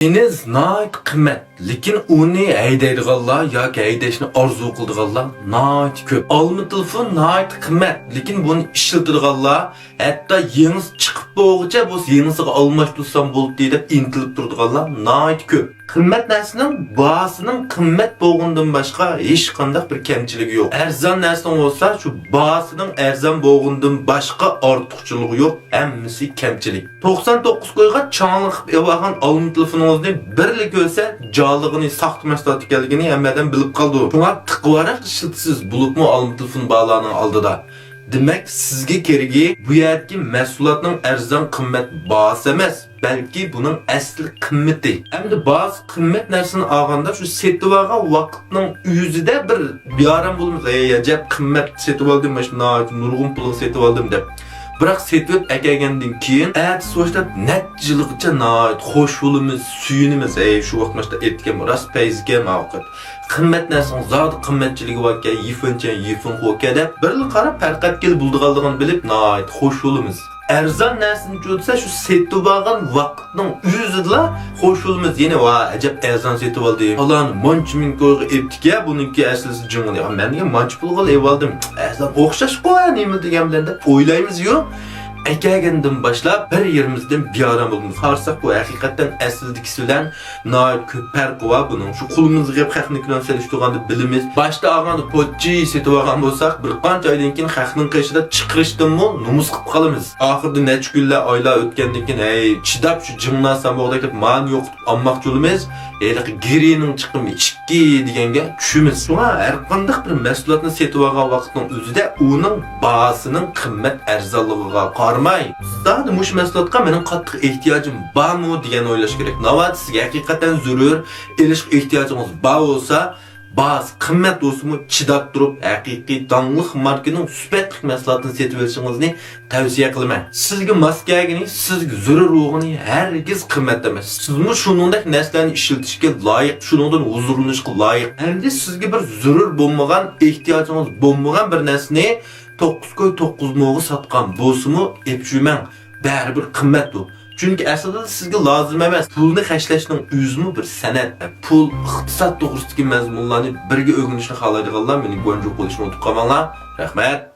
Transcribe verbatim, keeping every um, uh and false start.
دېنىز ناھايىتى قىممەت، لېكىن ئۇنى ھەيدەيدىغانلار ياكى ھەيدەشنى ئارزۇ قىلىدىغانلار ناھايىتى كۆپ. ئالما تېلېفون ناھايىتى قىممەت، لېكىن بۇنى ئىشلىتىدىغانلار، ھەتتا يېڭىسى چىقىپ بولغۇچە بولسا يېڭىسىغا ئالماشتۇرسام بولدى دەپ ئىنتىلىپ تۇرىدىغانلار ناھايىتى كۆپ. قىممەت نەرسىنىڭ باھاسىنىڭ قىممەت بولغىنىدىن باشقا ھېچقانداق بىر كەمچىلىكى يوق. ئەرزان نەرسىنىڭ بولسا شۇ باھاسىنىڭ ئەرزان بولغىنىدىن باشقا ئارتۇقچىلىقى يوق، ھەممىسى كەمچىلىك. توقسان توققۇز كويغا چاڭلىق قىلىپ ئېلىۋالغان ئالما تېلېفونىڭىزنى بىرلا كۆرسە، جانلىقىنى ساختا مەھسۇلات ئىكەنلىكىنى ھەممە ئادەم بىلىپ قالىدۇ. شۇڭا تىقىۋاراق ئىشلىتىسىز، بولۇپمۇ ئالما تېلېفون بارلارنىڭ ئالدىدا. دېمەك، سىزگە كېرىكى بۇ يەردىكى مەھسۇلاتنىڭ ئەرزان قىممەت باھاسى ئەمەس، بەلكى بۇنىڭ ئەسلى قىممىتى. ئەمدى باھاسى قىممەت نەرسىنى ئالغاندا، شۇ سېتىۋالغان ۋاقىتنىڭ ئۆزىدە بىر بىئارام بولىمىز. ئەي، ئەجەب قىممەت سېتىۋالدىم، مانا شۇ ناھايىتى نۇرغۇن پۇلغا سېتىۋالدىم دەپ. بىراق سېتىۋېلىپ ئەكەلگەندىن كېيىن، ئەتىسى باشلاپ نەچچە يىلغىچە ناھايىتى خوش بولىمىز، سۆيۈنىمىز. ئەي، شۇ ۋاقىت مانا شۇنداق ئېيتتىكەن، راست پەيزىكەن ما ۋاقىت. قىممەت نەرسىنىڭ زادى قىممەتچىلىكى باركەن، يىفېنچەن يىفېنخۇكەن دەپ بىرلا قاراپ پەرقەت كېلىپ بولىدىغانلىقىنى بىلىپ ناھايىتى خوش بولىمىز. ئەرزان نەرسىنىچۇ دېسە، شۇ سېتىۋالغان ۋاقىتنىڭ ئۆزىدىلا خوش بولىمىز. يەنە ۋا ئەجەب ئەرزان سېتىۋالدى، پالان مانچە مىڭ كويغا ئېپتىكەن، بۇنىڭكى ئەسلىسى جىڭ دېگەن. مەن دېگەن مانچە پۇلغىلا ئېۋالدىم، ئەرزان ئوخشاشقۇ نېمە دېگەن بىلەن دەپ ئويلايمىزيۇ. ئەكەلگەندىن باشلاپ بىر يېرىمىزدىن بىئارام بولىمىز. قارىساق بۇ ھەقىقەتەن ئەسلىدىكىسى بىلەن ناھايىتى كۆپ پەرقى بار بۇنىڭ. شۇ قولىمىزغا كېلىپ خەقنىڭكى بىلەن سېلىشتۇرغاندا بىلىمىز. باشتا ئالغاندا پوچى سېتىۋالغان بولساق، بىر قانچە ئايدىن كېيىن خەقنىڭ قېشىدا چىقىرىشتىنمۇ نومۇس قىلىپ قالىمىز. ئاخىرىدا نەچچە كۈنلەر، ئايلار ئۆتكەندىن كېيىن، ھەي، چىداپ شۇ جىڭناسام بولدى دەپ مانى يوقىتىپ ئالماقچى بولىمىز. ھېلىقى گىرىنىڭ چىقىمى ئىككى دېگەنگە چۈشىمىز. شۇڭا ھەرقانداق بىر مەھسۇلاتنى سېتىۋالغان ۋاقىتنىڭ ئۆزىدە ئۇنىڭ باھاسىنىڭ قىممەت ئەرزانلىقىغا قارىماي، زادى مۇشۇ مەھسۇلاتقا مېنىڭ قاتتىق ئېھتىياجىم بارمۇ دېگەن ئويلاش كېرەك. ناۋادا سىزگە ھەقىقەتەن زۆرۈر، ئېلىشقا ئېھتىياجىڭىز بار بولسا، باھاسى قىممەت بولسىمۇ چىداپ تۇرۇپ، ھەقىقىي داڭلىق ماركىنىڭ سۈپەتلىك مەھسۇلاتىنى سېتىۋېلىشىڭىزنى تەۋسىيە قىلىمەن. سىزگە ماس كەلگىنى، سىزگە زۆرۈر بولغىنى ھەرگىز قىممەت ئەمەس. سىزمۇ شۇنىڭدەك نەرسىلەرنى ئىشلىتىشكە لايىق، شۇنىڭدىن ھۇزۇرلىنىشقا لايىق. ئەمدى سىزگە بىر زۆرۈر بولمىغان، ئېھتىياجىڭىز بولمىغان بىر نەرسىنى توققۇز كوي توققۇز موغا ساتقان بولسىمۇ، ئېپىشىۋېمەڭ. بەرىبىر قىممەتتۇ. چۈنكى ئەسلىدە سىزگە لازىم ئەمەس. پۇلنى خەجلەشنىڭ ئۆزىمۇ بىر سەنئەت. پۇل، ئىقتىساد توغرىسىدىكى مەزمۇنلارنى بىرگە ئۆگىنىشنى خالايدىغانلار مېنى گۇەنجۇ قىلىشنى ئۇنتۇپ قالماڭلار. رەھمەت.